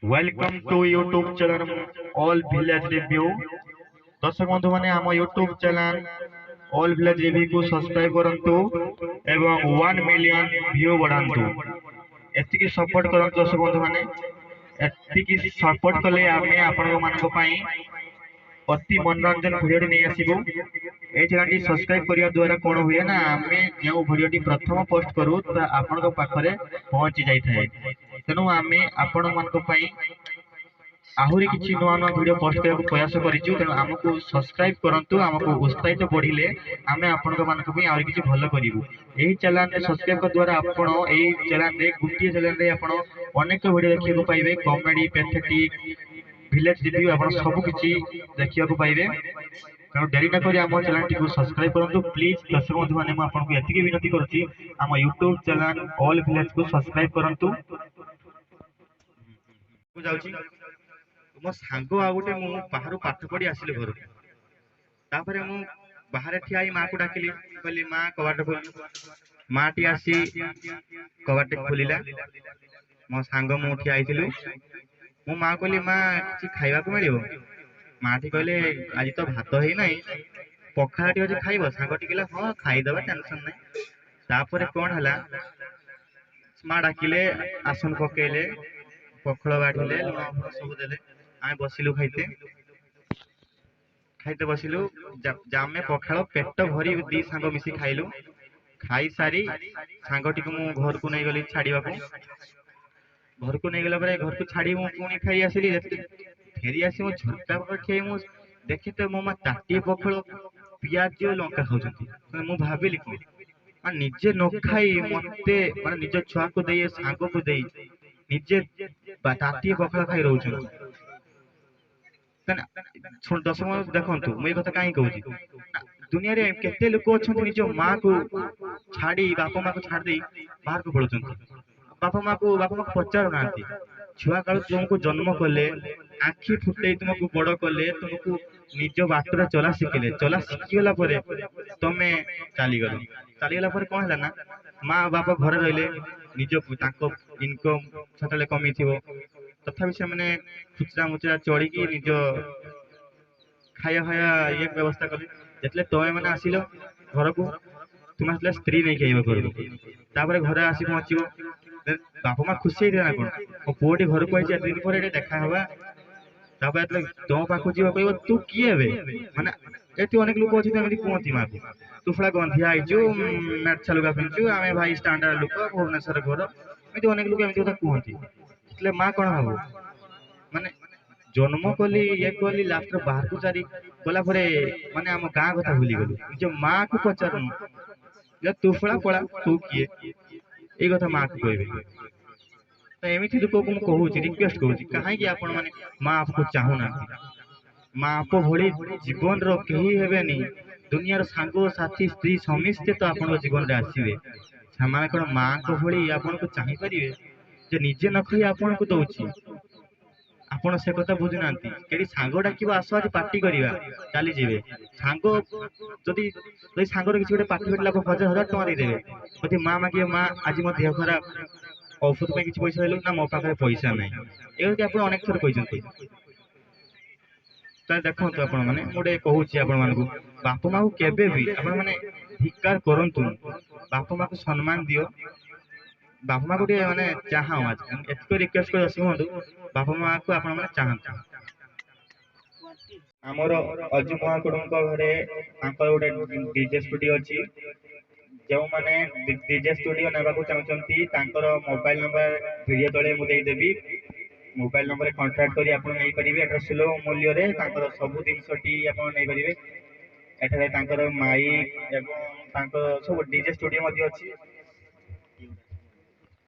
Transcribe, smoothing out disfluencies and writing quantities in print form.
Welcome to YouTube channel All Village Review। ଦର୍ଶକ ବନ୍ଧୁମାନେ, ଆମ ୟୁଟ୍ୟୁବ୍ ଚ୍ୟାନେଲ୍ ଅଲ୍ ଭିଲେଜ୍ ରିଭ୍ୟୁକୁ ସବସ୍କ୍ରାଇବ୍ କରନ୍ତୁ ଏବଂ 1 ମିଲିୟନ୍ ଭ୍ୟୁ ବଢ଼ାନ୍ତୁ। ଏତିକି ସପୋର୍ଟ କରନ୍ତୁ ଦର୍ଶକ ବନ୍ଧୁମାନେ। ଏତିକି ସପୋର୍ଟ କଲେ ଆମେ ଆପଣଙ୍କ ପାଇଁ ଅତି ମନୋରଞ୍ଜନ ଭିଡ଼ିଓଟି ନେଇ ଆସିବୁ। ଏଇ ଚ୍ୟାନେଲଟି ସବସ୍କ୍ରାଇବ୍ କରିବା ଦ୍ୱାରା କ'ଣ ହୁଏ ନା, ଆମେ ଯେଉଁ ଭିଡ଼ିଓଟି ପ୍ରଥମ ପୋଷ୍ଟ କରୁ, ତା ଆପଣଙ୍କ ପାଖରେ ପହଞ୍ଚି ଯାଇଥାଏ। ତେଣୁ ଆମେ ଆପଣମାନଙ୍କ ପାଇଁ ଆହୁରି କିଛି ନୂଆ ନୂଆ ଭିଡ଼ିଓ ପୋଷ୍ଟ କରିବାକୁ ପ୍ରୟାସ କରିଛୁ। ତେଣୁ ଆମକୁ ସବସ୍କ୍ରାଇବ୍ କରନ୍ତୁ। ଆମକୁ ଉତ୍ସାହିତ ବଢ଼ିଲେ ଆମେ ଆପଣଙ୍କ ମାନଙ୍କ ପାଇଁ ଆହୁରି କିଛି ଭଲ କରିବୁ। ଏହି ଚ୍ୟାନେଲରେ ସବସ୍କ୍ରାଇବ୍ କରିବା ଦ୍ୱାରା ଆପଣ ଏଇ ଚ୍ୟାନେଲରେ, ଗୋଟିଏ ଚ୍ୟାନେଲରେ ଆପଣ ଅନେକ ଭିଡ଼ିଓ ଦେଖିବାକୁ ପାଇବେ। କମେଡ଼ି, ପେଥେଟିକ୍, ଭିଲେଜ୍ ରିଭ୍ୟୁ, ଆପଣ ସବୁ କିଛି ଦେଖିବାକୁ ପାଇବେ। ତେଣୁ ଡେରି ନକରି ଆମ ଚ୍ୟାନେଲଟିକୁ ସବସ୍କ୍ରାଇବ୍ କରନ୍ତୁ ପ୍ଲିଜ୍। ଦର୍ଶକ ବନ୍ଧୁମାନେ, ମୁଁ ଆପଣଙ୍କୁ ଏତିକି ବିନତି କରୁଛି, ଆମ ୟୁଟ୍ୟୁବ୍ ଚ୍ୟାନେଲ୍ ଅଲ୍ ଭିଲେଜକୁ ସବସ୍କ୍ରାଇବ୍ କରନ୍ତୁ। ଯାଉଛି ମୋ ସାଙ୍ଗ ଆଉ ଗୋଟେ। ମୁଁ ବାହାରୁ ପାଠ ପଢି ଆସିଲି ଘରକୁ। ତାପରେ ମୁଁ ବାହାରେ ଠିଆ ହେଇ ମାକୁ ଡାକିଲି। କହିଲି, "ମା, କବାଟ ଖୋଲ।" ମାଟି ଆସି କବାଟଟି ଖୋଲିଲା। ମୋ ସାଙ୍ଗ ମୁଁ ଠିଆ ହେଇଥିଲୁ। ମୁଁ ମା କହିଲି, "ମା, କିଛି ଖାଇବାକୁ ମିଳିବ?" ମାଟି କହିଲେ, "ଆଜି ତ ଭାତ ହେଇନାହିଁ, ପଖାଳଟି ଅଛି, ଖାଇବ?" ସାଙ୍ଗଟି କହିଲା, "ହଁ, ଖାଇଦବା, ଟେନସନ ନାହିଁ।" ତାପରେ କଣ ହେଲା, ମା ଡାକିଲେ, ଆସନ ପକେଇଲେ, ପଖାଳ ବାଢିଲେ, ଲୁଣ ଫୁଣ ସବୁ ଦେଲେ। ଆମେ ବସିଲୁ ଖାଇତେ। ଖାଇତେ ବସିଲୁ। ଆମେ ପଖାଳ ପେଟ ଭରି ଦି ସାଙ୍ଗ ମିଶି ଖାଇଲୁ। ଖାଇସାରି ସାଙ୍ଗଟିକୁ ମୁଁ ଘରକୁ ନେଇଗଲି ଛାଡିବାକୁ। ଘରକୁ ନେଇଗଲା ପରେ, ଘରକୁ ଛାଡି ମୁଁ ପୁଣି ଫେରି ଆସିଲି। ଫେରି ଆସି ମୁଁ ଝରକା ପାଖରେ ଠିଆ ହେଇ ମୁଁ ଦେଖେ ତ, ମୋ ମା ତାଟିଏ ପଖାଳ, ପିଆଜ, ଲଙ୍କା ଖାଉଛନ୍ତି। ମୁଁ ଭାବିଲି କଣ, ମାନେ ନିଜେ ନ ଖାଇ ମତେ, ମାନେ ନିଜ ଛୁଆକୁ ଦେଇ, ସାଙ୍ଗକୁ ଦେଇ ନିଜେ ତାଟିଏ ପଖାଳ ଖାଇ ରହୁଛନ୍ତି। ଦର୍ଶକ ଦେଖନ୍ତୁ, ମୁଁ ଏ କଥା କାହିଁ କହୁଛି ନା, ଦୁନିଆରେ କେତେ ଲୋକ ଅଛନ୍ତି, ନିଜ ମାକୁ ଛାଡି, ବାପା ମାକୁ ଛାଡି ଦେଇ ବାହାରକୁ ପଳଉଛନ୍ତି। ବାପା ମାକୁ ପଚାରୁନାହାନ୍ତି। ଛୁଆ କାଳୁ ତୁମକୁ ଜନ୍ମ କଲେ, ଆଖି ଫୁଟେଇ ତୁମକୁ ବଡ କଲେ, ତୁମକୁ ନିଜ ବାଟରେ ଚଲା ଶିଖିଲେ। ଚଲା ଶିଖିଗଲା ପରେ ତମେ ଚାଲିଗଲ। ଚାଲିଗଲା ପରେ କଣ ହେଲା ନା, ମା ବାପା ଘରେ ରହିଲେ। ନିଜକୁ ତାଙ୍କ ଇନକମ ସେତେବେଳେ କମିଥିବ, ତଥାପି ସେମାନେ ଖୁଚୁରା ମୁଚୁରା ଚଳିକି ନିଜ ଖାଇବା ଫାଇବା ଇଏ ବ୍ୟବସ୍ଥା କଲେ। ଯେତେବେଳେ ତମେ ମାନେ ଆସିଲ ଘରକୁ, ତୁମେ ଆସିଲେ ସ୍ତ୍ରୀ ନେଇକି ଆଇବ ଘରକୁ। ତାପରେ ଘରେ ଆସି ପହଞ୍ଚିବ, ବାପା ମା ଖୁସି ହେଇଥିବେ ନା କଣ, ମୋ ପୁଅଟି ଘରକୁ ଆଇଛି, ଏତେ ଦିନ ପରେ ଟିକେ ଦେଖା ହବା। ତାପରେ ଯେତେବେଳେ ତମ ପାଖକୁ ଯିବ, କହିବ, "ତୁ କିଏ ଏବେ?" ମାନେ ଏଠି ଅନେକ ଲୋକ ଅଛନ୍ତି, ଏମିତି କୁହନ୍ତି ମାକୁ, "ତୁ ଶଳା ଗନ୍ଧିଆ ହେଇଛୁ, ମେର୍ଛା ଲୁଗା ପିନ୍ଧୁଛୁ, ଆମେ ଭାଇ ଷ୍ଟାଣ୍ଡାର୍ଡ ଲୋକ, ଭୁବନେଶ୍ୱର ଘର।" ଏମିତି ଅନେକ ଲୋକ ଏମିତି କଥା କୁହନ୍ତି। ହେଲେ ମା କଣ ହବ? ମାନେ ଜନ୍ମ କଲି, ଇଏ କଲି, ଲାଷ୍ଟରେ ବାହାରକୁ ଚାରି ଗଲା ପରେ ମାନେ ଆମ ଗାଁ କଥା ଭୁଲିଗଲୁ, ନିଜ ମାକୁ ପଚାରୁନୁ। ଯେ ତୁ ଶଳା ପଳା, ତୁ କିଏ, ଏଇ କଥା ମାକୁ କହିବେ। ତ ଏମିତି ଲୋକକୁ ମୁଁ କହୁଛି, ରିକ୍ୱେଷ୍ଟ କରୁଛି, କାହିଁକି ଆପଣ ମାନେ ମା ବାପକୁ ଚାହୁଁନାହାନ୍ତି? ମା ବାପ ଭଳି ଜୀବନର କେହି ହେବେନି। ଦୁନିଆର ସାଙ୍ଗ ସାଥି, ସ୍ତ୍ରୀ, ସମସ୍ତେ ତ ଆପଣଙ୍କ ଜୀବନରେ ଆସିବେ। ସେମାନେ କଣ ମାଙ୍କ ଭଳି ଆପଣଙ୍କୁ ଚାହିଁପାରିବେ, ଯେ ନିଜେ ନ ଖାଇ ଆପଣଙ୍କୁ ଦଉଛି? ଆପଣ ସେ କଥା ବୁଝୁନାହାନ୍ତି। କେହି ସାଙ୍ଗ ଡାକିବ, "ଆସ, ଆଜି ପାର୍ଟି କରିବା", ଚାଲିଯିବେ। ସାଙ୍ଗ ଯଦି ଯଦି ସାଙ୍ଗର କିଛି ଗୋଟେ ପାର୍ଟି ଫାଟିଲା, ଆପଣ ହଜାର ହଜାର ଟଙ୍କା ଦେଇଦେବେ। ଯଦି ମା ମାଗିବେ, "ମା, ଆଜି ମୋ ଦେହ ଖରାପ, ଔଷଧ ପାଇଁ କିଛି ପଇସା ଦେଲୁ?" "ନା, ମୋ ପାଖରେ ପଇସା ନାହିଁ।" ଏମିତି ଆପଣ ଅନେକ ଥର କହିଛନ୍ତି। ତାହେଲେ ଦେଖନ୍ତୁ ଆପଣମାନେ, ମୁଁ ଗୋଟେ କହୁଛି ଆପଣମାନଙ୍କୁ, ବାପା ମାକୁ କେବେ ବି ଆପଣମାନେ ଧିକ୍କାର କରନ୍ତୁନି। ବାପା ମାକୁ ସମ୍ମାନ ଦିଅ, ବାପା ମାକୁ ଟିକେ ମାନେ ଚାହାଁ। ଆଜି ଏତିକି ରିକ୍ୱେଷ୍ଟ କରି ଶୁଣନ୍ତୁ, ବାପା ମାକୁ ଆପଣମାନେ ଚାହାନ୍ତୁ। ଆମର ଅଜୁ ମହାକୁଡ଼ଙ୍କ ଘରେ ତାଙ୍କର ଗୋଟେ ଡିଜେ ଷ୍ଟୁଡିଓ ଅଛି। ଯେଉଁମାନେ ଡିଜେ ଷ୍ଟୁଡିଓ ନେବାକୁ ଚାହୁଁଛନ୍ତି, ତାଙ୍କର ମୋବାଇଲ ନମ୍ବର ଭିଡ଼ିଓ ତଳେ ମୁଁ ଦେଇଦେବି। ମୋବାଇଲ ନମ୍ବରରେ କଣ୍ଟାକ୍ଟ କରି ଆପଣ ନେଇପାରିବେ। ଏଠାରେ ସୁଲଭ ମୂଲ୍ୟରେ ତାଙ୍କର ସବୁ ଜିନିଷଟି ଆପଣ ନେଇପାରିବେ। ଏଠାରେ ତାଙ୍କର ମାଇକ୍ ଏବଂ ତାଙ୍କର ସବୁ ଡିଜେ ଷ୍ଟୁଡିଓ ମଧ୍ୟ ଅଛି।